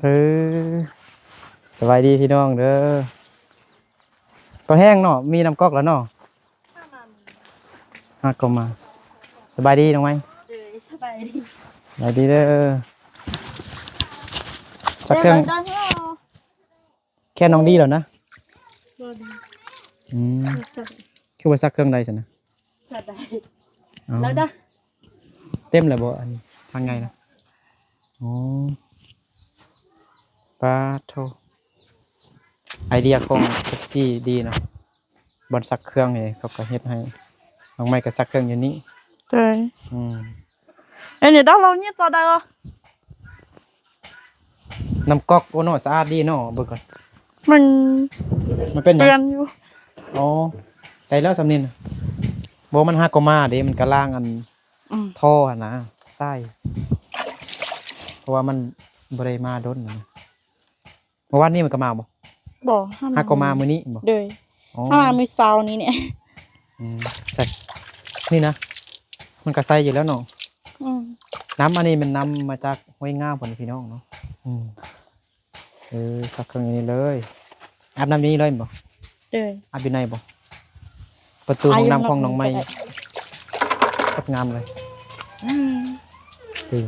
ເອີ ສະບາຍດີພີ່ນ້ອງເດີ. ກໍແຫ້ງເນາະ ມີນ້ຳກອກແລ້ວເນາະ. ຫາກໍມາ. ສະບາຍດີນ້ອງໄມ້. ໂດຍ ສະບາຍດີ. ສະບາຍດີເດີ. ຊັກເຄື່ອງ ແຄ່ນ້ອງດີແລ້ວນະ. ບໍ່ດີ. ອືມ ບໍ່ໃສ່. ຄືວ່າຊັກເຄື່ອງໃດຊັ້ນນະ? ກໍໄດ້. ອໍ ແລ້ວດະ. ເຕັມແລ້ວບໍ່ ອັນທາງໃຫຍ່ນະ? ອໍ ປາໂທ ໄອເດຍຂອງເອັຟຊີດີເນາະ. ບ່ອນຊັກເຄື່ອງນີ້ເຂົາກໍເຮັດໃຫ້. ນ້ອງໄມ້ກໍຊັກເຄື່ອງຢູ່ນີ້. ໂດຍ. ອືມ ເອັນນີ້ດອກ ເຮົາຫຍິບຕໍ່ໄດ້ບໍ່? ນ້ຳກອກ. ໂອ້ເນາະ ສະອາດດີເນາະ. ເບິ່ງກ່ອນ. ມັນ ມັນເປັນຫຍັງ? ເປື້ອນຢູ່. ອໍ ໄດ້ແລ້ວສ່ຳນີ້ນະ. ບໍ່ ມັນຫາກໍມາເດ້ ມັນກະລ້າງອັນ ອືມ ທໍ່ຫັ້ນນະ ສາຍ ເພາະວ່າມັນບໍ່ໄດ້ມາດົນນະ. ເມື່ອວານນີ້ມັນກໍມາບໍ່? ບໍ່ ຫາກໍມາມື້ນີ້ບໍ່? ໂດຍ. ອໍ ຫາມາມື້ເຊົ້ານີ້ແຫຼະ. ອືມ ໃສ່ ນີ້ນະ ມັນກໍໃສ່ຢູ່ແລ້ວເນາະ. ອືມ ນ້ຳອັນນີ້ແມ່ນນ້ຳມາຈາກຫ້ວຍງາພຸ້ນພີ່ນ້ອງເນາະ. ອືມ ເອີ ຊັກເຄື່ອງຢູ່ນີ້ເລີຍ. ອາບນ້ຳຢູ່ນີ້ເລີຍແມ່ນບໍ່? ໂດຍ. ອາບຢູ່ໃນບໍ່? ປະຕູຫ້ອງນ້ຳຂອງນ້ອງໃໝ່ ໂຄດງາມເລີຍ. ອືມ ເອີ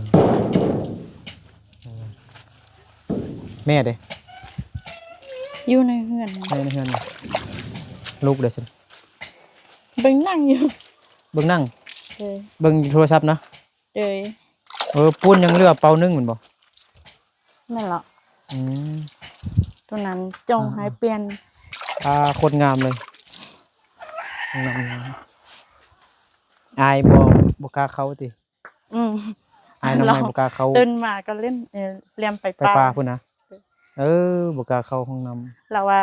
ແມ່ເດ? ຢູ່ໃນເຮືອນ. ໃນເຮືອນ. ລູກເດຊັ້ນ? ເບິ່ງໜັງຢູ່. ເບິ່ງໜັງ? ເອີ ເບິ່ງຢູ່ໂທລະສັບນະ? ໂດຍ. ເອີ ປູນຍັງເຫຼືອເປົາໜຶ່ງແມ່ນບໍ່? ແມ່ນແລ້ວ. ອືມ ໂຕນັ້ນຈົ່ງໃຫ້ປ່ຽນ. ອ່າ ໂຄດງາມເລີຍ. ງາມ ອາຍບໍ່ ບໍ່ກ້າເຂົ້າຕິ? ອືມ ອາຍນ້ອງໃໝ່ບໍ່ກ້າເຂົ້າ. ຕື່ນມາກໍຫຼິ້ນ ເອີ ລຽນໄປ ໄປປ່າ ໄປປ່າພຸ້ນນະ. ເອີ ບໍ່ກ້າເຂົ້າຫ້ອງນ້ຳ. ລາວວ່າ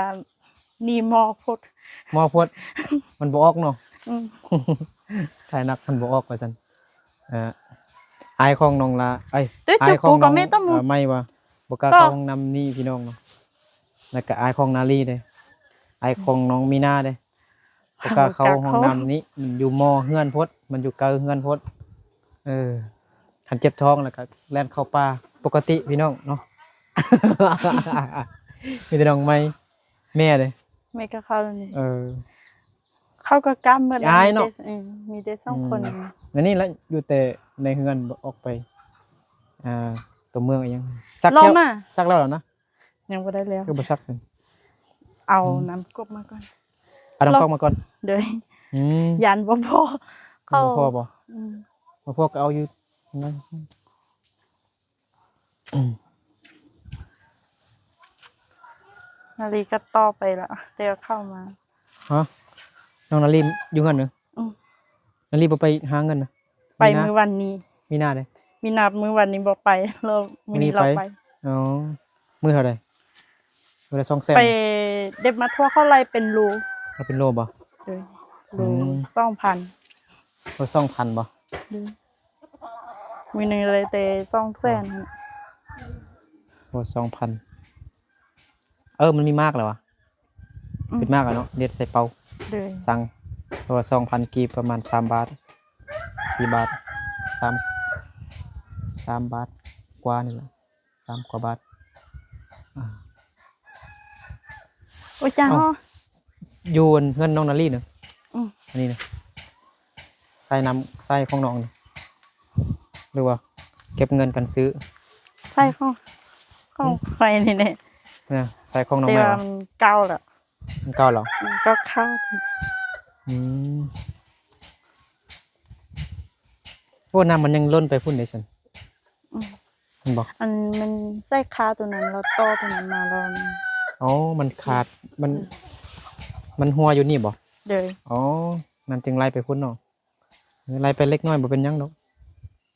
ນີ້ໝໍ້ໂພດ ໝໍ້ໂພດ ມັນບໍ່ອອກເນາະ. ອືມ ຖ່າຍໜັກມັນບໍ່ອອກວ່າຊັ້ນ. ເອີ ອາຍຂອງນ້ອງລາ ເອີຍ ອາຍຂອງນ້ອງ ເອີ ໃໝ່ວ່າບໍ່ກ້າເຂົ້າຫ້ອງນ້ຳນີ້ພີ່ນ້ອງເນາະ. ແລ້ວກໍອາຍຂອງນາລີເດ້ ອາຍຂອງນ້ອງມີນາເດ້. ບໍ່ກ້າເຂົ້າຫ້ອງນ້ຳນີ້ ມັນຢູ່ມໍ່ເຮືອນໂພດ ມັນຢູ່ໃກ້ເຮືອນໂພດ. ເອີ ຄັນເຈັບທ້ອງແລ້ວກໍແລ່ນເຂົ້າປ່າປົກກະຕິພີ່ນ້ອງເນາະ. ມີແຕ່ນ້ອງໃໝ່. ແມ່ເດ້? ແມ່ກໍເຂົ້ານີ້. ເອີ ເຂົ້າກໍກ້ຳໝົດ. ອາຍເນາະ. ມີແຕ່ ເອີ ມີແຕ່ສອງຄົນ. ອືມ ອັນນີ້ລະຢູ່ແຕ່ໃນເຮືອນ ບໍ່ອອກໄປ ອ່າ ຕົວເມືອງອີ່ຫຍັງ. ສັກແລ້ວ ສັກແລ້ວນະ? ຍັງບໍ່ໄດ້ແລ້ວ. ຄືບໍ່ຊັກຊັ້ນ? ເອົາ ອືມ ນ້ຳກົບມາກ່ອນ. ເອົານ້ຳກອກມາກ່ອນ. ໂດຍ. ອືມ ຢ້ານບໍ່ພໍ. ເຂົ້າ ບໍ່ພໍບໍ່? ອືມ ບໍ່ພໍກໍເອົາຢູ່ນັ້ນ. ອືມ ນາລີກໍຕໍ່ໄປລະ ແຕ່ເຂົ້າມາ. ຮະ? ນ້ອງນາລີຢູ່ເຮືອນເນາະ? ອືມ ນາລີບໍ່ໄປຫາເງິນນະ? ໄປມື້ວານນີ້. ມີນາເດ້? ມີນາມື້ວານນີ້ບໍ່ໄປ ແລ້ວມື້ນີ້ລາວໄປ. ອໍ ມື້ເທົ່າໃດ? ມື້ລະສອງແສນ. ໄປເດັບໝາກຖົ່ວເຂົາໄລ່ເປັນໂລ. ເອົາເປັນໂລບໍ່? ໂດຍ. ໂລ ອືມ ສອງພັນ. ໂລສອງພັນບໍ່? ໂດຍ. ມື້ໜຶ່ງໄດ້ແຕ່ສອງແສນ. ໂລສອງພັນ. ເອີ ມັນມີໝາກແລ້ວຫວາ? ອືມ ເປັນໝາກແລ້ວເນາະ ເດັດໃສ່ເປົາ. ໂດຍ. ສັ່ງ ເພາະວ່າສອງພັນກີບ ປະມານສາມບາດ ສີ່ບາດ ສາມ ສາມບາດກວ່ານີ້ແຫຼະ ສາມກວ່າບາດ. ອາ ໂອ້ຍ ຈ້າ. ເອົ້າ ຢູ່ເຮືອນນ້ອງນາລີນະ? ອືມ ອັນນີ້ນະ ໃຊ້ນ້ຳ ໃຊ້ຂອງນ້ອງນະ ຫຼືວ່າເກັບເງິນກັນຊື້? ໃຊ້ຂອງ ຂອງ ອືມ ຂ້ອຍນີ້ແຫຼະ. ນະ ໃຊ້ຂອງນ້ອງ ແຕ່ວ່າມັນເກົ່າແລ້ວ. ມັນເກົ່າແລ້ວ? ອືມ ເກົ່າແລ້ວ. ອືມ ໂອ້ ນ້ຳມັນຍັງລົ້ນໄປພຸ້ນເດ້ຊັ້ນ. ອືມ ແມ່ນບໍ່? ອັນມັນໃສ່ຄາໂຕນັ້ນ ແລ້ວຕໍ່ໂຕນັ້ນມາແລ້ວ. ອໍ ມັນຂາດ ມັນ ອືມ ມັນຮົ່ວຢູ່ນີ້ບໍ່? ໂດຍ. ອໍ ມັນຈຶ່ງໄຫຼໄປພຸ້ນເນາະ. ໄຫຼໄປເລັກນ້ອຍ ບໍ່ເປັນຫຍັງດອກ.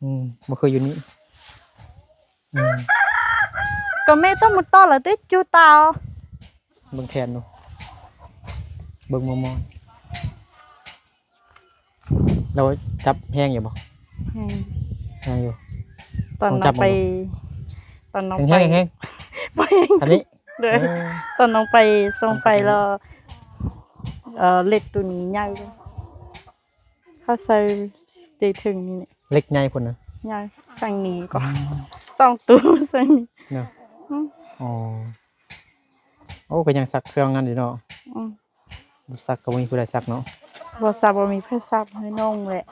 ອືມ ບໍ່ຄືຢູ່ນີ້. ອືມ ກໍແມ່ຕ້ອງມາຕໍ່ລະຕິ ຈູຕາ. ເບິ່ງແຂນດູ ເບິ່ງມໍ່ໆ. ລາວຈັບແຮງຢູ່ບໍ່? ແຮງ ແຮງຢູ່. ຕອນນ້ອງໄປ ຕອນນ້ອງໄປ ແຮງໆ ບໍ່ແຮງ ສ່ຳນີ້. ໂດຍ. ເອີ ຕອນນ້ອງໄປ ສົ່ງໄປແລ້ວ ເອີ ເຫຼັກໂຕນີ້ໃຫຍ່ ເຂົາໃສ່ໄດ້ເຖິງນີ້. ເຫຼັກໃຫຍ່ພຸ້ນນະ? ໃຫຍ່ ສ່ຳນີ້ກໍ ອືມ ສອງໂຕສ່ຳນີ້ເນາະ. ອືມ ອໍ ໂອ້ ກໍຍັງຊັກເຄື່ອງນັ້ນຢູ່ເນາະ. ອືມ ບໍ່ຊັກກໍບໍ່ມີຜູ້ໃດຊັກເນາະ. ບໍ່ຊັກ ບໍ່ມີໃຜຊັກໃຫ້ນ້ອງແຫຼະ.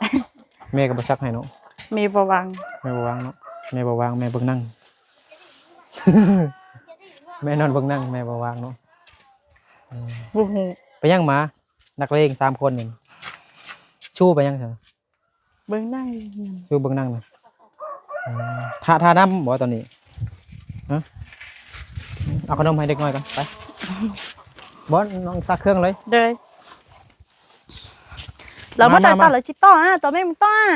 ແມ່ກໍບໍ່ຊັກໃຫ້ເນາະ. ແມ່ບໍ່ວ່າງ. ແມ່ບໍ່ວ່າງເນາະ. ແມ່ບໍ່ວ່າງ ແມ່ເບິ່ງໜັງ. ແມ່ນອນເບິ່ງໜັງ ແມ່ບໍ່ວ່າງເນາະ. ເອີ ບໍ່ຮູ້ ໄປຫຍັງມາ ນັກເລງສາມຄົນນີ້ ຊູໄປຫຍັງຊັ້ນ? ເບິ່ງໜັງ. ຊູເບິ່ງໜັງນະ. ເອີ ຖ້າ ຖ້ານຳບໍ່ຕອນນີ້? ຮະ? ເອົາຂະໜົມໃຫ້ເດັກນ້ອຍກ່ອນ ໄປ. ບໍ່ ນ້ອງຊັກເຄື່ອງເລີຍ. ເດີ ລາວມາ ມາ ມາ ມາ ລາວຈິຕໍ່ອະ ຕໍ່ແມ່ມັນຕໍ່ອະ.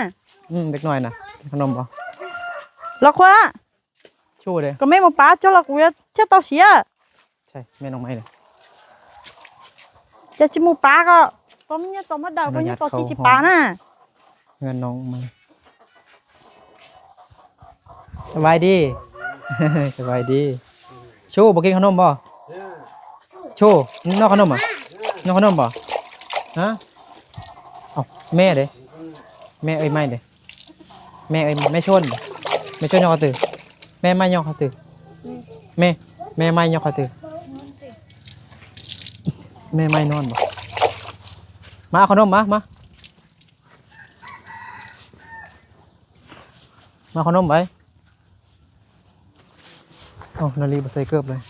ອືມ ເດັກນ້ອຍນະ ຂະໜົມບໍ່? ລາວຄວ້າ ຊູເດ້ ກໍແມ່ບໍ່ປາເຈົ້າລະ ກູຈະເຮັດຕໍ່ເສຍ. ໃຊ່ ແມ່ນ້ອງໄມ້ເດ້. ຈະຊິໝູປາກໍ ກໍມີເຍາະຕໍ່ມາດາ ກໍມີເຍາະຕໍ່ທີ່ຈິປານະ. ເຮືອນນ້ອງໄມ້. ສະບາຍດີ ສະບາຍດີ. ຊູ ບໍ່ກິນຂະໜົມບໍ່? ຊູ ນອກຂະໜົມອະ? ນອກຂະໜົມບໍ່? ຮະ? ເອົ້າ ແມ່ເດ້? ແມ່ເອີຍໄມ້ເດ້? ແມ່ເອີຍ ແມ່ຊົນ ແມ່ຊົນຍອກຂະຕື້ ແມ່ໄມ້ຍອກຂະຕື້ ແມ່ ແມ່ໄມ້ຍອກຂະຕື້. ແມ່ໄມ້ນອນບໍ່? ມາເອົາຂະໜົມມາ ມາ ມາເອົາຂະໜົມໄປ. ເອົ້າ ນາລີບໍ່ໃສ່ເກີບເລີຍ.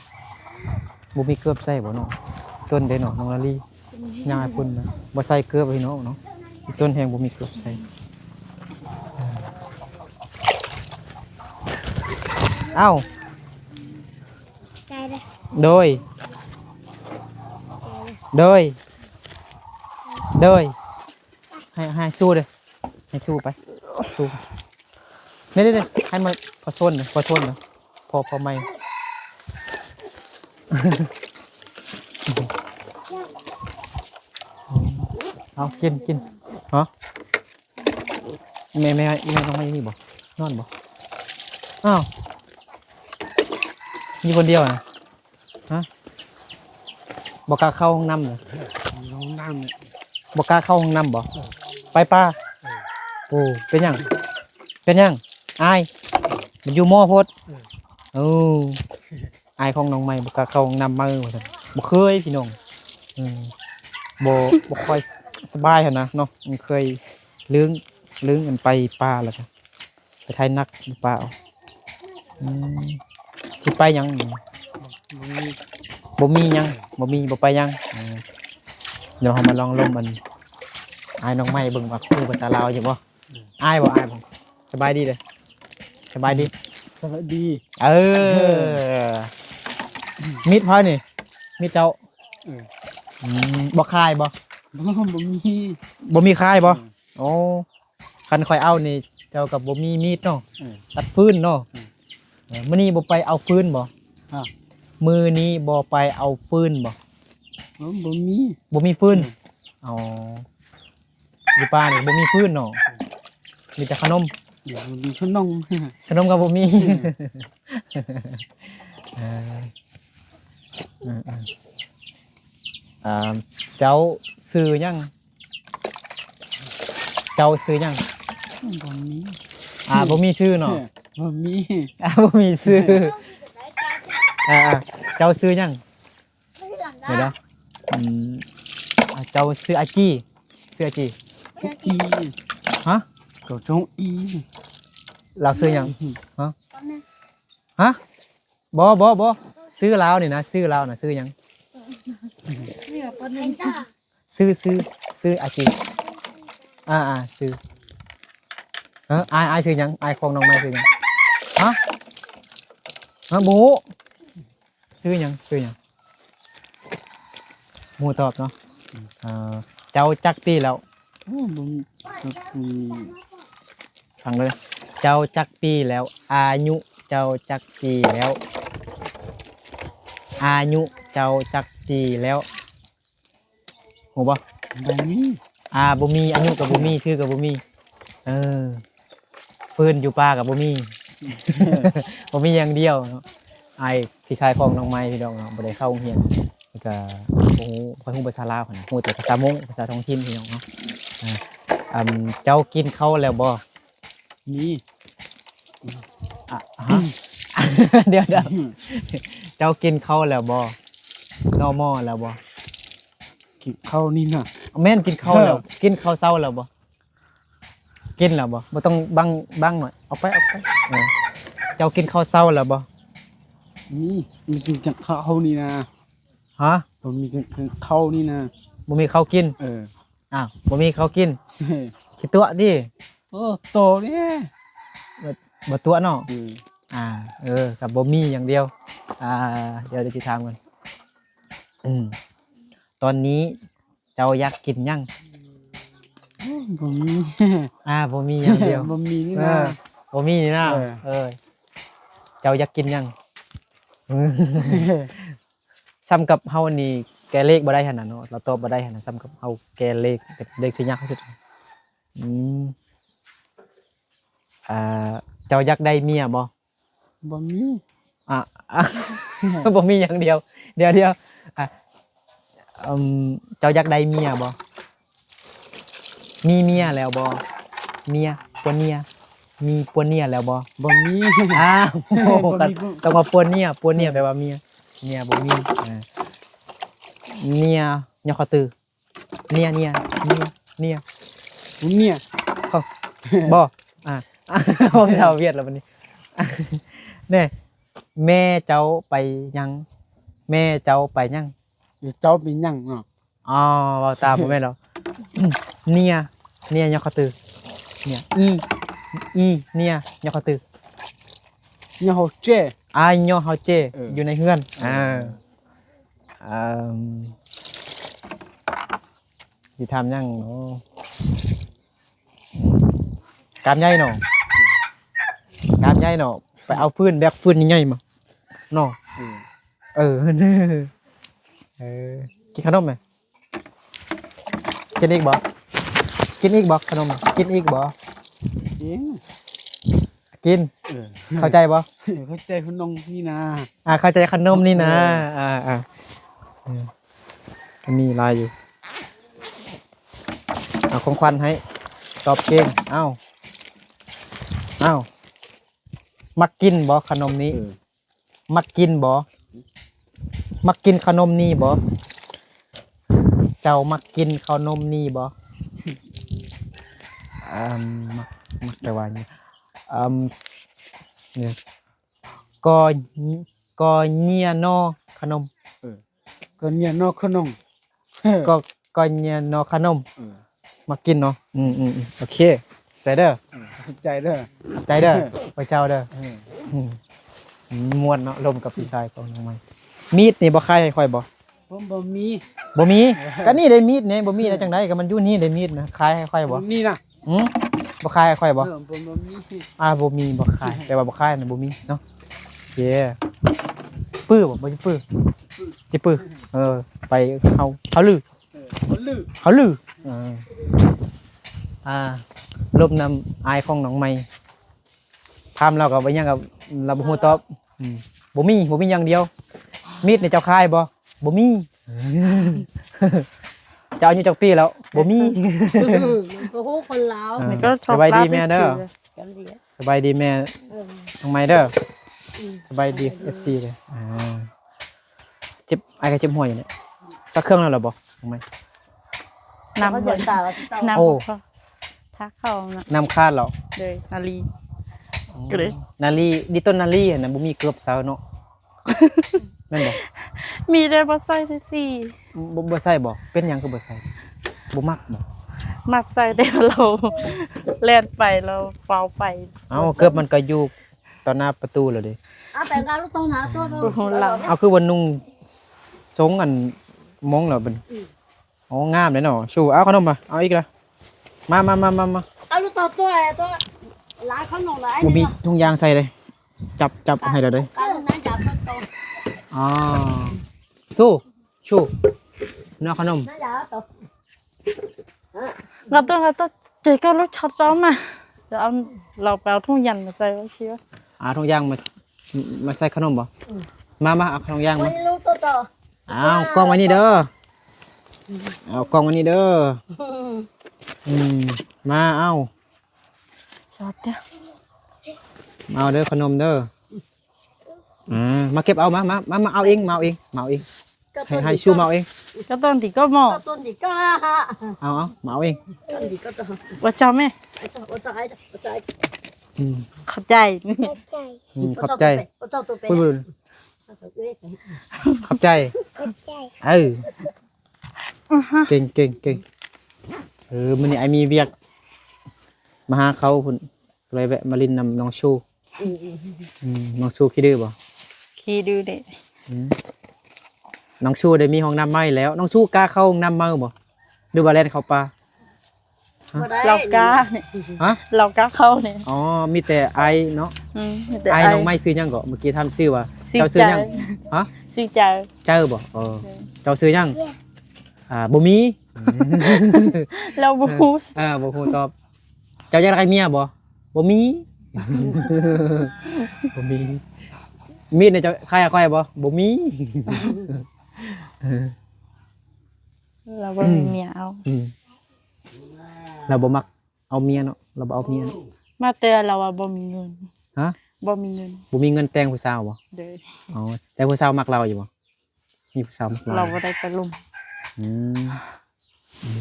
ບໍ່ມີເກີບໃສ່ບໍ່ເນາະ? ຕົ້ນເດ້ເນາະ ນ້ອງນາລີ ຍ່າງໃຫ້ພຸ້ນນະ ບໍ່ໃສ່ເກີບພີ່ນ້ອງເນາະ. ຕົ້ນແຮງບໍ່ມີເກີບໃສ່. ເອົ້າ ໃຈເດ້ ໂດຍ ໃຈເດ້ ໂດຍ ໂດຍ. ໃຫ້ ໃຫ້ສູ້ເດ້ ໃຫ້ສູ້ໄປ ສູ້ໄປ. ນີ້ໆໆ ໃຫ້ມາພໍຊົນເດ້ ພໍຊົນເດ້ ພໍ ພໍໄມ້. ເອົາ ກິນ ກິນ. ຮະ? ແມ່ ແມ່ ແມ່ນ້ອງໄມ້ຢູ່ນີ້ບໍ່? ນອນບໍ່? ອ້າວ ຢູ່ຄົນດຽວນະ. ຮະ? ບໍ່ກ້າເຂົ້າຫ້ອງນ້ຳເລີຍ. ຫ້ອງນ້ຳ ບໍ່ກ້າເຂົ້າຫ້ອງນ້ຳບໍ່? ເອີ ໄປປ່າ. ເອີ ໂອ້ ເປັນຫຍັງ? ເປັນຫຍັງ? ອາຍ ມັນຢູ່ມໍໂພດ. ເອີ ໂອ້ ອາຍຂອງນ້ອງໃໝ່ ບໍ່ກ້າເຂົ້າຫ້ອງນ້ຳມື້ວ່າຊັ້ນ. ບໍ່ເຄີຍພີ່ນ້ອງ. ອືມ ບໍ່ ບໍ່ຄ່ອຍສະບາຍຫັ້ນນະເນາະ. ມັນເຄີຍລຶ້ງ ລຶ້ງອັນໄປປ່າແລ້ວກະ ໄປໄຖໜັກຢູ່ປ່າ. ອືມ ຊິໄປຫຍັງ? ບໍ່ມີ ບໍ່ມີຫຍັງ ບໍ່ມີ ບໍ່ໄປຫຍັງ. ເອີ ດຽວເຮົາມາລອງລົມອັນ ອ້າຍນ້ອງໃໝ່ເບິ່ງວ່າຮູ້ພາສາລາວຢູ່ບໍ່? ອືມ ອາຍບໍ່? ອາຍບໍ່? ສະບາຍດີເດີ້ ສະບາຍດີ ສະບາຍດີ. ເອີ ມີດໃຜນີ້? ມີດເຈົ້າ? ເອີ ອືມ ບໍ່ຂາຍບໍ່? ບໍ່ ບໍ່ມີ ບໍ່ມີຂາຍບໍ່? ເອີ ໂອ້ ຄັນຂ້ອຍເອົານີ້ ເຈົ້າກໍບໍ່ມີມີດເນາະ. ເອີ ຕັດຟືນເນາະ. ເອີ ເອີ ມື້ນີ້ບໍ່ໄປເອົາຟືນບໍ່? ຮະ? ມື້ນີ້ບໍ່ໄປເອົາຟືນບໍ່? ເອີ ບໍ່ມີ ບໍ່ມີຟືນ. ເອີ ອໍ ຢູ່ປ່ານີ້ບໍ່ມີຟືນເນາະ. ເອີ ມີແຕ່ຂະໜົມ ເອີ ມີຂະໜົມ ຂະໜົມກໍບໍ່ມີ. ເອີ ເອີ ເອີ ເອີ ເຈົ້າຊື່ຫຍັງ? ເຈົ້າຊື່ຫຍັງ? ບໍ່ມີ ອ່າ ບໍ່ມີຊື່ເນາະ. ເອີ ບໍ່ມີ ອ່າ ບໍ່ມີຊື່. ອ່າ ເຈົ້າຊື່ຫຍັງ? ດຽວ ອືມ ເຈົ້າຊື່ອາຈີ ຊື່ອາຈີ. ອີ ຮະ? ເຂົາຈອງອີ ລາວຊື່ຫຍັງ? ຮະ? ຮະ? ບໍ່ ບໍ່ ບໍ່ ຊື່ລາວນີ້ນະ ຊື່ລາວນະ ຊື່ຫຍັງ? ຊື່ ຊື່ ຊື່ອາຈີ. ອ່າ ອ່າ ຊື່ ເອີ ອ້າຍ ອ້າຍຊື່ຫຍັງ? ອ້າຍຂອງນ້ອງໃໝ່ຊື່ຫຍັງ? ຮະ? ຮະ? ບໍ່ຮູ້. ຊື່ຫຍັງ? ຊື່ຫຍັງ? ໝູຕອບເນາະ. ເອີ ເຈົ້າຈັກປີແລ້ວ? ໂອ້ ບໍ່ ຈັກປີ. ຟັງເດີ້ ເຈົ້າຈັກປີແລ້ວ? ອາຍຸເຈົ້າຈັກປີແລ້ວ? ອາຍຸເຈົ້າຈັກປີແລ້ວ? ຮູ້ບໍ່? ບໍ່ມີ ອ່າ ບໍ່ມີ ອາຍຸກໍບໍ່ມີ ຊື່ກໍບໍ່ມີ. ເອີ ຟືນຢູ່ປ່າກໍບໍ່ມີ ບໍ່ມີຢ່າງດຽວເນາະ. ອ້າຍ ພີ່ຊາຍຂອງນ້ອງໃໝ່ ພີ່ນ້ອງເນາະ ບໍ່ໄດ້ເຂົ້າໂຮງຮຽນ ແລ້ວກໍບໍ່ຮູ້ ບໍ່ຄ່ອຍຮູ້ພາສາລາວຫັ້ນນະ ຮູ້ແຕ່ພາສາມົ້ງ ພາສາທ້ອງຖິ່ນ ພີ່ນ້ອງເນາະ. ອ່າ ເຈົ້າກິນເຂົ້າແລ້ວບໍ່? ມີ ອະ ຮະ? ດຽວໆ ເຈົ້າກິນເຂົ້າແລ້ວບໍ່? ນໍມໍແລ້ວບໍ່? ກິນເຂົ້ານີ້ນະ. ແມ່ນ ກິນເຂົ້າແລ້ວ. ເອີ ກິນເຂົ້າເຊົ້າແລ້ວບໍ່? ກິນແລ້ວບໍ່? ບໍ່ຕ້ອງບັງ ບັງໜ້ອຍ ອອກໄປ ອອກໄປ. ເອີ ເຈົ້າກິນເຂົ້າເຊົ້າແລ້ວບໍ່? ມີ ມີກິນເຂົ້ານີ້ນະ. ຮະ? ບໍ່ມີກິນເຂົ້ານີ້ນະ. ບໍ່ມີເຂົ້າກິນ? ເອີ. ອ້າວ ບໍ່ມີເຂົ້າກິນ ຂີ້ຕົວະຕິ. ເອີ ໂຕນີ້ ບໍ່ ບໍ່ຕົວະເນາະ. ອືມ ອ່າ ເອີ ກໍບໍ່ມີຢ່າງດຽວ. ອ່າ ດຽວ ດຽວຊິຖາມກ່ອນ. ອືມ ຕອນນີ້ເຈົ້າຢາກກິນຫຍັງ? ໂອ້ຍ ບໍ່ມີ. ອ່າ ບໍ່ມີຢ່າງດຽວ. ບໍ່ມີນີ້ນະ. ເອີ ບໍ່ມີນີ້ນະ. ເອີ ເອີ ເຈົ້າຢາກກິນຫຍັງ? ສ່ຳກັບເຮົານີ້ແກະເລກບໍ່ໄດ້ຫັ້ນນະເນາະ, ລາວຕອບບໍ່ໄດ້ຫັ້ນນະ. ສ່ຳກັບເຮົາແກະເລກ ເປັນເລກທີ່ຍາກທີ່ສຸດ. ອືມ ອ່າ ເຈົ້າຢາກໄດ້ເມຍບໍ່? ບໍ່ມີ. ອ່າ ອ່າ ບໍ່ມີຢ່າງດຽວ. ດຽວໆ ອ່າ ອືມ ເຈົ້າຢາກໄດ້ເມຍບໍ່? ມີເມຍແລ້ວບໍ່? ເມຍ ຜົວເມຍ ມີຜົວເມຍແລ້ວບໍ່? ບໍ່ມີ. ອ້າວ ບໍ່ມີ. ຕ້ອງວ່າຜົວເມຍ ຜົວເມຍແປວ່າເມຍ ເມຍບໍ່ມີ. ເອີ ເມຍ ຍໍເຂົ້າຕື່ ເນຍ ເນຍ ເນຍ ເນຍ ເມຍ ເຂົ້າ ບໍ່. ອ່າ ເວົ້າພາສາຫວຽດແລ້ວບັດນີ້. ແນ່ ແມ່ເຈົ້າໄປຫຍັງ? ແມ່ເຈົ້າໄປຫຍັງ? ເຈົ້າເປັນຫຍັງເນາະ? ອໍ ເວົ້າຕາມບໍ່ແມ່ນດອກ. ເນຍ ເນຍ ຍໍເຂົ້າຕື່ ເນຍ ອີ ອີ ເນຍ ຍໍເຂົ້າຕື່ ຍໍເຮົາເຈ້ ອາ ຍໍເຮົາເຈ້ ເອີ ຢູ່ໃນເຮືອນ. ເອີ ອາ ເອີ່ມ ຊິຖາມຫຍັງເນາະ? ກາມໃຫຍ່ເນາະ ກາມໃຫຍ່ເນາະ ໄປເອົາຟືນ ແບກຟືນໃຫຍ່ໆມາເນາະ. ເອີ ເອີ ເອີ ກິນຂະໜົມໄໝ? ກິນອີກບໍ່? ກິນອີກບໍ່ຂະໜົມ? ກິນອີກບໍ່? ກິນ ກິນ. ເອີ ເຂົ້າໃຈບໍ່? ເຂົ້າໃຈຂະໜົມນີ້ນາ. ອ່າ ເຂົ້າໃຈຂະໜົມນີ້ນາ. ເອີ ອ່າ ອ່າ ເອີ ມີຫຼາຍຢູ່. ເອົາຂອງຂວັນໃຫ້ ຕອບເກັ່ງ. ເອົາ ເອົາ ມັກກິນບໍ່ຂະໜົມນີ້? ເອີ ມັກກິນບໍ່? ມັກກິນຂະໜົມນີ້ບໍ່? ເຈົ້າມັກກິນເຂົ້າໜົມນີ້ບໍ່? ເອີ່ມ ມັກ ມັກແປວ່າຫຍັງ? ເອີ່ມ ກໍ ກໍເຫຍໜໍຂະໜົມ. ເອີ ກໍເຫຍໜໍຂະໜົມ. ເອີ ກໍ ກໍເຫຍໜໍຂະໜົມ. ເອີ ມັກກິນເນາະ. ອືມໆໆ ໂອເຄ ໃຈເດີ ໃຈເດີ ໃຈເດີ ໄວ້ເຈົ້າເດີ. ເອີ ອືມ ມ່ວນເນາະ ລົມກັບພີ່ຊາຍຂອງນ້ອງໃໝ່. ມີດນີ້ບໍ່ຂາຍໃຫ້ຂ້ອຍບໍ່? ບໍ່ ບໍ່ມີ ບໍ່ມີ. ເອີ ກໍນີ້ໄດ້ມີດນີ້ ບໍ່ມີໄດ້ຈັ່ງໃດ ກໍມັນຢູ່ນີ້ໄດ້ມີດນະ ຂາຍໃຫ້ຂ້ອຍບໍ່? ນີ້ນະ. ຫື ບໍ່ຂາຍໃຫ້ຂ້ອຍບໍ່? ເອີ ບໍ່ ບໍ່ມີ. ອ່າ ບໍ່ມີ ບໍ່ຂາຍ ແປວ່າບໍ່ຂາຍນະ ບໍ່ມີເນາະ. ໂອເຄ ປຶ້ບໍ່? ບໍ່ປຶ້ ປຶ້ ຊິປຶ້. ເອີ ໄປ ເຮົາ ເຮົາລື ເອີ ເຮົາລື ເຮົາລື. ເອີ ອ່າ ລົມນຳອ້າຍຂອງນ້ອງໃໝ່ ຖາມລາວກໍບໍ່ຫຍັງ ກໍລາວບໍ່ຮູ້ຕອບ. ອືມ ບໍ່ມີ ບໍ່ມີຢ່າງດຽວ. ມີດນີ້ເຈົ້າຂາຍບໍ່? ບໍ່ມີ. ເຈົ້າອາຍຸຈັກປີແລ້ວ? ບໍ່ມີ. ບໍ່ຮູ້ຄົນລາວ. ອ່າ ສະບາຍດີແມ່ເດີ ກັນເດ. ສະບາຍດີແມ່ ເອີ ນ້ອງໃໝ່ເດີ. ອືມ ສະບາຍດີ ສະບາຍດີ ເອັຟຊີເດີ. ອ່າ ເຈັບ ອ້າຍກໍເຈັບຫົວຢູ່ນີ້. ຊັກເຄື່ອງແລ້ວລະບໍ່ ນ້ອງໃໝ່? ນ້ຳ ນ້ຳ ໂອ້ ຖ້າເຂົ້ານະ ນ້ຳຂາດແລ້ວ. ໂດຍ ນາລີ ອໍ ກໍເລີຍ ນາລີ ດິຕົ້ນນາລີຫັ້ນນະ ບໍ່ມີເກີບໃສ່ເນາະ. ແມ່ນບໍ່? ມີແຕ່ບໍ່ໃສ່ຊື່ໆ. ບໍ່ ບໍ່ໃສ່ບໍ່? ເປັນຫຍັງຄືບໍ່ໃສ່? ບໍ່ມັກບໍ່? ມັກໃສ່ ແຕ່ວ່າລາວແລ່ນໄປ ລາວຟ້າວໄປ. ເອົ້າ ເກີບມັນກໍຢູ່ຕໍ່ໜ້າປະຕູແລ້ວເດ້. ເອົາ ຄືວ່ານຸ່ງຊົງອັນມົ້ງແລ້ວບັດນີ້. ອໍ ງາມເດ້ເນາະ. ຊູ ເອົາຂະໜົມມາ ເອົາອີກລະ. ມາ ມາ ມາ ມາ ມາ ເອົາລູກຕໍ່ຕົວ ຕົວຫຼາຍຂະໜົມຫຼາຍ. ບໍ່ມີຖົງຢາງໃສ່ເດ້. ຈັບ ຈັບໃຫ້ລາວເດ້. ອໍ ຊູ ຊູ ເອົາຂະໜົມ. ງາຕົວ ງາຕົວ ເຈກໍລູກຊັດຕ້ອມມາ. ດຽວເອົາ ລາວໄປເອົາຖົງຢາງມາໃສ່ ໂອເຄ. ອ່າ ຖົງຢາງມາ ມາໃສ່ຂະໜົມບໍ່? ອືມ ມາ ມາ ເອົາຖົງຢາງມາ. ເອົາ ກ້ອງໄວ້ນີ້ເດີ ເອົາກ້ອງໄວ້ນີ້ເດີ. ອືມ ມາ ເອົາ ເອົາເດີຂະໜົມເດີ. ອືມ ມາເກັບເອົາ ມາ ມາ ມາ ມາເອົາເອງ ມາເອົາເອງ ມາເອົາເອງ ໃຫ້ ໃຫ້ຊູມາເອົາເອງ ກະຕົ້ນທີ່ກໍໝໍ້ ກະຕົ້ນທີ່ກໍຫາ ເອົາ ເອົາ ມາເອົາເອງ ຕົ້ນທີ່ກໍຕ້ອງ ວ່າເຈົ້າແມ່ ວ່າເຈົ້າ ວ່າເຈົ້າ ອືມ ຂອບໃຈ ຂອບໃຈ ອືມ ຂອບໃຈ ຂອບໃຈ ຂອບໃຈ ເອີ ເກັ່ງ ເກັ່ງ ເກັ່ງ ເອີ ມື້ນີ້ອ້າຍມີວຽກ ມາຫາເຂົາພຸ້ນ ກໍເລີຍແວະມາຫຼິ້ນນຳນ້ອງຊູ ອືມ ອືມ ອືມ ນ້ອງຊູຂີ້ດື້ບໍ່? ຂີ້ດື້ເດ້ ອືມ ນ້ອງຊູໄດ້ມີຫ້ອງນ້ຳໃໝ່ແລ້ວ ນ້ອງຊູກ້າເຂົ້າຫ້ອງນ້ຳໃໝ່ບໍ່ ຫຼືວ່າແລ່ນເຂົ້າປ່າ? ຮະ? ບໍ່ໄດ້ ລາວກ້າ ຮະ? ລາວກ້າເຂົ້ານີ້ ອໍ ມີແຕ່ອ້າຍເນາະ ອືມ ມີແຕ່ອ້າຍ ອ້າຍນ້ອງໃໝ່ຊື່ຫຍັງເກາະ? ເມື່ອກີ້ຖາມຊື່ວ່າ ຊື່ ເຈົ້າຊື່ຫຍັງ? ຈະ ຮະ? ຊື່ຈະ ຈະບໍ່? ເອີ ເຈົ້າຊື່ຫຍັງ? ອ່າ ບໍ່ມີ ລາວບໍ່ຮູ້ ເອີ ບໍ່ຮູ້ຕອບ ເຈົ້າຢາກໄດ້ເມຍບໍ່? ບໍ່ມີ ບໍ່ມີ ມີແດ່ເຈົ້າ ໃຜໃຫ້ຂ້ອຍບໍ່? ບໍ່ມີ ລາວບໍ່ມີເມຍເອົາ ອືມ ລາວບໍ່ມັກເອົາເມຍເນາະ ລາວບໍ່ເອົາເມຍເນາະ ມາແຕ່ລາວວ່າບໍ່ມີເງິນ ຮະ? ບໍ່ມີເງິນ ບໍ່ມີເງິນແຕ່ງຜູ້ສາວບໍ່? ໂດຍ ອໍ ແຕ່ຜູ້ສາວມັກລາວຢູ່ບໍ່? ມີຜູ້ສາວມັກລາວ ລາວບໍ່ໄດ້ໄປລົມ ອືມ ອື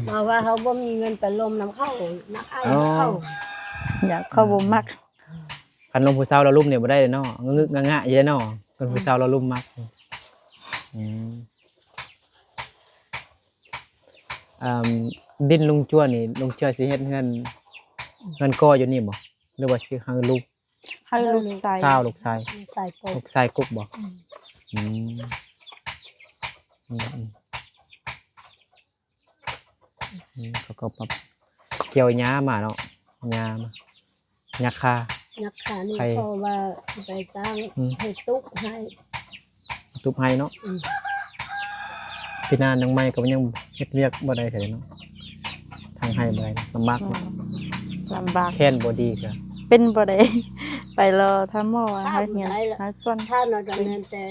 ມ ລາວວ່າເຮົາບໍ່ມີເງິນໄປລົມນຳເຂົາ ມັກອ້າຍ ອໍ ເຂົາ ຢ້ານເຂົາບໍ່ມັກ ອືມ ຄັນລົມຜູ້ສາວລາວລຸ່ມນີ້ບໍ່ໄດ້ເນາະ ງະງະງະຢູ່ເນາະ ຄັນຜູ້ສາວລາວລຸ່ມມັກ ອືມ ອາ ດິນລຸງຈົວນີ້ ລຸງຈົວຊິເຮັດເຮືອນ ເຮືອນກໍຢູ່ນີ້ບໍ່ ຫຼືວ່າຊິໃຫ້ລູກ ໃຫ້ລູກຊາຍ ສາວ ລູກຊາຍ ລູກຊາຍກົກ ລູກຊາຍກົກບໍ່? ອືມ ອືມ ອືມ ອືມ ເຂົາກໍມາກ່ຽວຫຍ້າມາເນາະ ຫຍ້າມາ ຫຍ້າຄາ ຫຍ້າຄານີ້ ໃຫ້ ເພາະວ່າໄປຕັ້ງ ອືມ ໃຫ້ຕຸກໃຫ້ ຕຸບໄຮ່ເນາະ ອືມ ປີໜ້ານ້ອງໃໝ່ກໍຍັງເຮັດວຽກບໍ່ໄດ້ເທື່ອເນາະ ທາງໄຮ່ບໍ່ໄດ້ ລຳບາກເນາະ ອືມ ລຳບາກ ແຂນບໍ່ດີກະ ເປັນບໍ່ໄດ້ ໄປລໍຖ້າໝໍ ຖ້າ ຫາເຮັດ ບໍ່ໄດ້ລະ ຫາສວນ ຖ້ານອນກໍແມ່ນແຕ່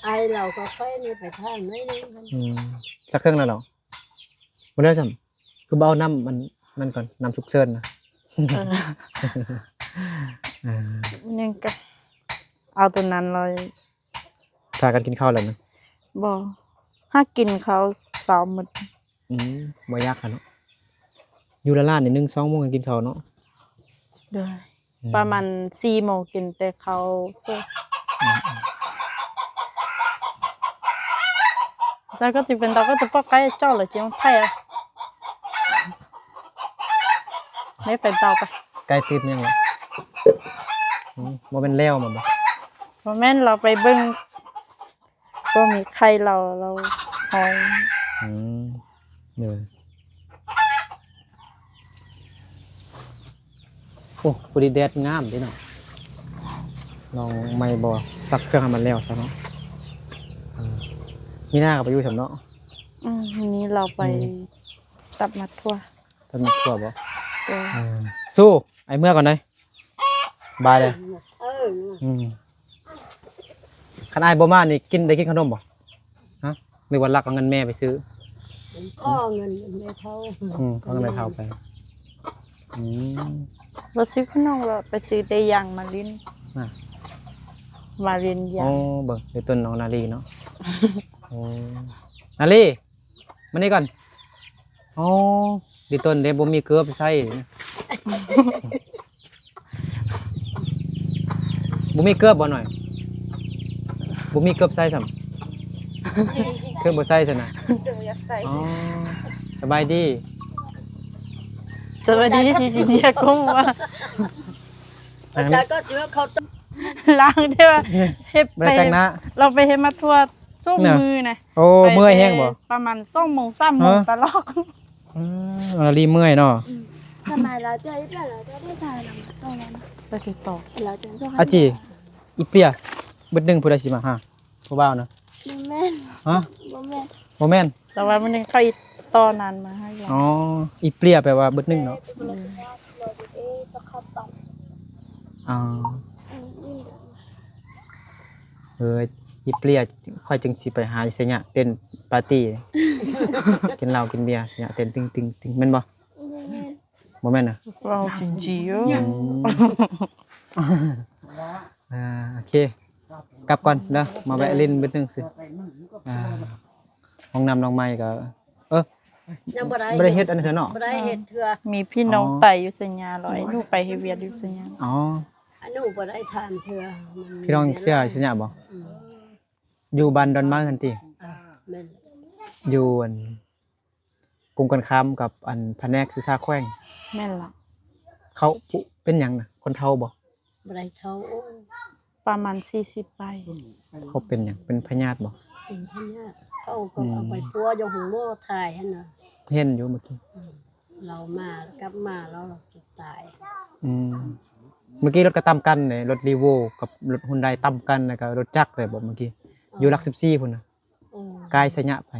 ອ້າຍລາວກັບຂ້ອຍນີ້ໄປຖ້າໜ້ອຍໜຶ່ງ ອືມ ຈັກເຄື່ອງແລ້ວເນາະ ບໍ່ໄດ້ຊ້ຳ ຄືບໍ່ເອົານ້ຳອັນນັ້ນກ່ອນ ນ້ຳສຸກເສີນນະ ເອີ ເອີ ຍັງກະເອົາໂຕນັ້ນເລີຍ ພາກັນກິນເຂົ້າແລ້ວນະ? ບໍ່ ຫາກິນເຂົ້າເຊົ້າໝົດ ອືມ ບໍ່ຢາກຫັ້ນເນາະ ຢູ່ລະລ້ານນີ້ ໜຶ່ງສອງໂມງກໍກິນເຂົ້າເນາະ ໂດຍ ອືມ ປະມານສີ່ໂມງກິນແຕ່ເຂົ້າສຸກ ອືມ ແລ້ວກໍຊິເປັນເຕົາກໍຕົວປອກໄກ່ເຈົ້າລະຈິງໄປ ໄດ້ໄປເຕົາໄປ ໄກ່ຕິດຫຍັງລະ? ອືມ ບໍ່ແມ່ນແລ້ວມາບໍ່? ບໍ່ແມ່ນ ລາວໄປເບິ່ງ ບໍ່ມີໄຂ່ ລາວ ລາວຮ້ອງ ອືມ ເອີ ໂອ້ ພໍດີແດດງາມເດ້ເນາະ ນ້ອງໃໝ່ບໍ່ຊັກເຄື່ອງໃຫ້ມັນແລ້ວຊະເນາະ ອືມ ມີໜ້າກໍໄປຢູ່ຊຳເນາະ ອືມ ນີ້ລາວໄປ ອືມ ຕັດໝາກຖົ່ວ ຕັດໝາກຖົ່ວບໍ່? ເອີ ເອີ ສູ້ ອ້າຍເມືອກ່ອນເດີ ບາຍເດີ ເອີ ອືມ ຄັນອ້າຍບໍ່ມານີ້ກິນ ໄດ້ກິນຂະໜົມບໍ່? ຮະ ຫຼືວ່າລັກເອົາເງິນແມ່ໄປຊື້? ຂໍເງິນແມ່ເຖົ້າ ອືມ ຂໍເງິນແມ່ເຖົ້າໄປ ອືມ ບໍ່ຊື້ຂະໜົມ ລະໄປຊື້ແຕ່ຢາງມາຫຼິ້ນ ນະ ມາຫຼິ້ນຢາງ ໂອ້ ເບິ່ງ ເປັນຕົ້ນນ້ອງນາລີເນາະ ໂອ້ ນາລີ ມານີ້ກ່ອນ ອໍ ດີຕົນເດ້ ບໍ່ມີເກີບໃສ່ ບໍ່ມີເກີບບໍ່ໜ້ອຍ? ບໍ່ມີເກີບໃສ່ຊ້ຳ? ຄືບໍ່ໃສ່ຊັ້ນນະ? ບໍ່ຢາກໃສ່ ອໍ ສະບາຍດີ ສະບາຍດີ ທີ່ຊິເດຍກົມວ່າ ແລ້ວກໍຊິວ່າເຂົາ ລ້າງເດ້ວ່າ ເຮັດໄປ ບໍ່ໄດ້ແຕ່ງໜ້າ ລາວໄປເຮັດມາທົ່ວ ສອງມື້ນະ ໂອ້ ເມື່ອຍແຮງບໍ່? ປະມານສອງໂມງ ສາມໂມງຕະຫຼອດ ອືມ ລາລີເມື່ອຍເນາະ ອືມ ທຳໄມລາວເຈົ້າ ລາວເຈົ້າໄດ້ຖ່າຍນຳຕອນນັ້ນ ໄດ້ຕິດຕໍ່ ລາວເຈົ້າ ອາຈີ ອີເປຍ ບຶດໜຶ່ງ ຜູ້ໃດຊິມາຫາ ຜູ້ບ່າວນະ ບໍ່ແມ່ນ ຮະ ບໍ່ແມ່ນ ບໍ່ແມ່ນ ແຕ່ວ່າມື້ໜຶ່ງເຂົາອີກຕໍ່ນານມາໃຫ້ລາວ ອໍ ອີເປຍ ແປວ່າບຶດໜຶ່ງເນາະ ອືມ ອໍ ອືມ ເອີ ອີເປຍ ຂ້ອຍຈຶ່ງຊິໄປຫາໄຊຍະເຕັ້ນປາຕີ້ ກິນເຫຼົ້າກິນເບຍ ໄຊຍະເຕັ້ນຕຶງໆໆ ແມ່ນບໍ່? ບໍ່ແມ່ນ ບໍ່ແມ່ນນະ ເວົ້າຈິງໆ ອືມ ອ່າ ໂອເຄ ກັບກ່ອນເດີ ມາແວະຫຼິ້ນເບິດໜຶ່ງຊື່. ອ່າ ຫ້ອງນ້ຳນ້ອງໃໝ່ກໍ ເອີ ຍັງບໍ່ໄດ້ ບໍ່ໄດ້ເຮັດອັນເທື່ອເນາະ ບໍ່ໄດ້ເຮັດເທື່ອ. ມີພີ່ນ້ອງ ອໍ ໄປຢູ່ໄຊຍະ ແລ້ວໄອ້ໜູໄປເຮັດວຽກຢູ່ໄຊຍະ. ອໍ ອັນໜູບໍ່ໄດ້ຖາມເທື່ອ ພີ່ນ້ອງເສຍໄຊຍະບໍ່? ອືມ ຢູ່ບ້ານດອນມາຫັ້ນຕິ? ອ່າ ແມ່ນ ຢູ່ອັນ ກົງກັນຂ້າມກັບອັນພະແນກສຶກສາແຂວງ. ແມ່ນລະ. ເຂົາເປັນຫຍັງນະ? ຄົນເຖົ້າບໍ່? ບໍ່ໄດ້ເຖົ້າ ໂອ້ ປະມານສີ່ສິບປາຍ. ເຂົາເປັນຫຍັງ? ເປັນພະຍາດບໍ່? ເປັນພະຍາດ ເຂົາກໍ ອືມ ເອົາໄປປົວຢູ່ໂຮງໝໍຖ່າຍຫັ້ນນະ. ເຫັນຢູ່ເມື່ອກີ້ ອືມ ລາວມາ ກັບມາແລ້ວກໍຕາຍ. ອືມ ເມື່ອກີ້ລົດກໍຕຳກັນເດ້ ລົດຣີໂວກັບລົດຮຸນໄດຕຳກັນ ແລ້ວກໍລົດຈັກເດ້ບໍ່ເມື່ອກີ້? ອໍ ຢູ່ຫຼັກສິບສີ່ພຸ້ນນະ. ໂອ້ ກາຍໄຊຍະໄປ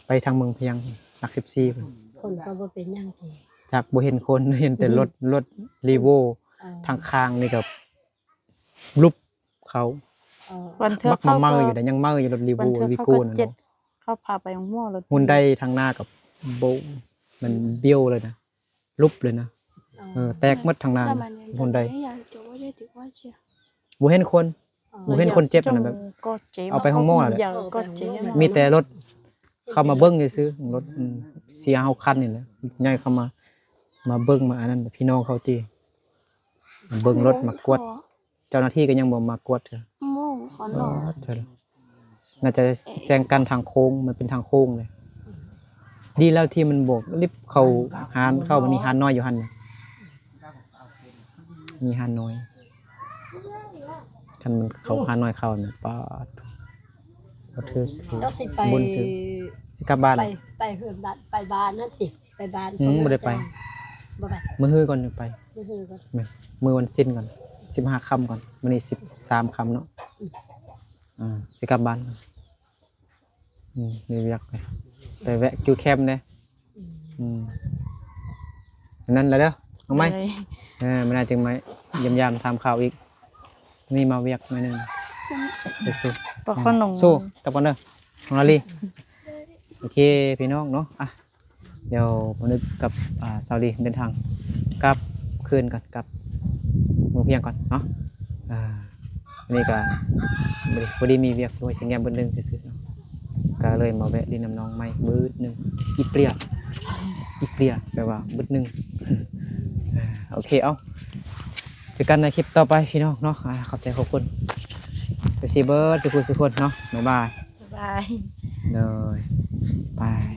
ໄປທາງເມືອງພຽງ ຫຼັກສິບສີ່ພຸ້ນ. ຄົນກໍບໍ່ເປັນຫຍັງຕິ? ຈັກ ບໍ່ເຫັນຄົນ ເຫັນແຕ່ລົດ ອືມ ລົດຣີໂວ. ອໍ ທາງຂ້າງນີ້ກໍຫຼຸບເຂົາ. ອໍ ບາງເທື່ອ ບັກມາເໝີຢູ່ໃດ ຍັງເໝີຢູ່ ລົດຣີໂວ ວີໂກ້ນະເນາະ. ເຂົາພາໄປໂຮງໝໍ ລົດຮຸນໄດທາງໜ້າກໍໂບ ມັນ ອືມ ບ້ຽວເລີຍນະ. ຫຼຸບເລີຍນະ. ອໍ ເອີ ແຕກໝົດທາງໜ້າ ຮຸນໄດ. ບໍ່ເຫັນຄົນ ອໍ ບໍ່ເຫັນຄົນເຈັບຫັ້ນນະ ແບບເອົາໄປໂຮງໝໍແລ້ວແຫຼະ. ມີແຕ່ລົດເຂົ້າມາເບິ່ງຊື່ໆ ລົດ ອືມ ສີ່ຫ້າຄັນນີ້ແຫຼະ ໃຫຍ່ເຂົ້າມາ ມາເບິ່ງ ມາອັນນັ້ນ ພີ່ນ້ອງເຂົາຕິ ມາເບິ່ງລົດ ມາກວດ. ເຈົ້າໜ້າທີ່ກໍຍັງບໍ່ມາກວດເທື່ອ. ໂອ້ ຂໍນອນ. ເອີ ເທື່ອລະ ໜ້າຈະແຊງກັນທາງໂຄ້ງ ມັນເປັນທາງໂຄ້ງເດ້. ດີແລ້ວທີ່ມັນບໍ່ລິບເຂົ້າຮ້ານເຂົາ ມັນມີຮ້ານນ້ອຍຢູ່ຫັ້ນນະ ມີຮ້ານນ້ອຍ. ຄັນມັນເຂົ້າຮ້ານນ້ອຍເຂົ້ານະ ປາດ ບໍ່ຖືກ. ເຈົ້າຊິໄປ ບຸນຊື່ ຊິກັບບ້ານ ໄປ ໄປເຮືອນບ້ານ ໄປບ້ານນັ້ນຕິ? ໄປບ້ານ ອືມ ບໍ່ໄດ້ໄປ ບໍ່ໄປ. ມື້ຮືກ່ອນຈັ່ງໄປ ມື້ຮືກ່ອນ. ແມ່ນ ມື້ວັນສິນກ່ອນ ສິບຫ້າຄ່ຳກ່ອນ ມື້ນີ້ສິບສາມຄ່ຳເນາະ. ອືມ ອ່າ ຊິກັບບ້ານກ່ອນ. ອືມ ມີວຽກໄປ ໄປແວະກິວແຄມແດ່. ອືມ ອືມ ນັ້ນລະເດີ ນ້ອງໃໝ່. ເອີ ມື້ໜ້າຈຶ່ງມາຢ້ຽມຢາມຖາມຂ່າວອີກ. ນີ້ມາວຽກໜ້ອຍໜຶ່ງ. ອືມ ໄປສູ່ ປະຂະໜົງ ສູ້ກັບກັນເດີ ນ້ອງລາລີ. ໂອເຄ ພີ່ນ້ອງເນາະ ອ່ະ ດຽວມານຶກກັບ ອ່າ ສາວລີເດີນທາງກັບຄືນກ່ອນ ກັບເມືອງພຽງກ່ອນເນາະ. ອ່າ ອັນນີ້ກໍ ພໍດີມີວຽກໂດຍສະແງມເບິດໜຶ່ງຊື່ໆເນາະ ກໍເລີຍມາແວະຫຼິ້ນນຳນ້ອງໃໝ່ເບິດໜຶ່ງ ອີເປຍ ອີເປຍ ແປວ່າເບິດໜຶ່ງ. ໂອເຄ ເອົາ ເຈີກັນໃນຄລິບຕໍ່ໄປພີ່ນ້ອງເນາະ. ອ່າ ຂອບໃຈຂອບຄຸນ ເອັຟຊີ ເບິດສູ່ຜູ້ສູ່ຄົນເນາະ. ບາຍບາຍ ບາຍບາຍ ໂດຍ ບາຍ.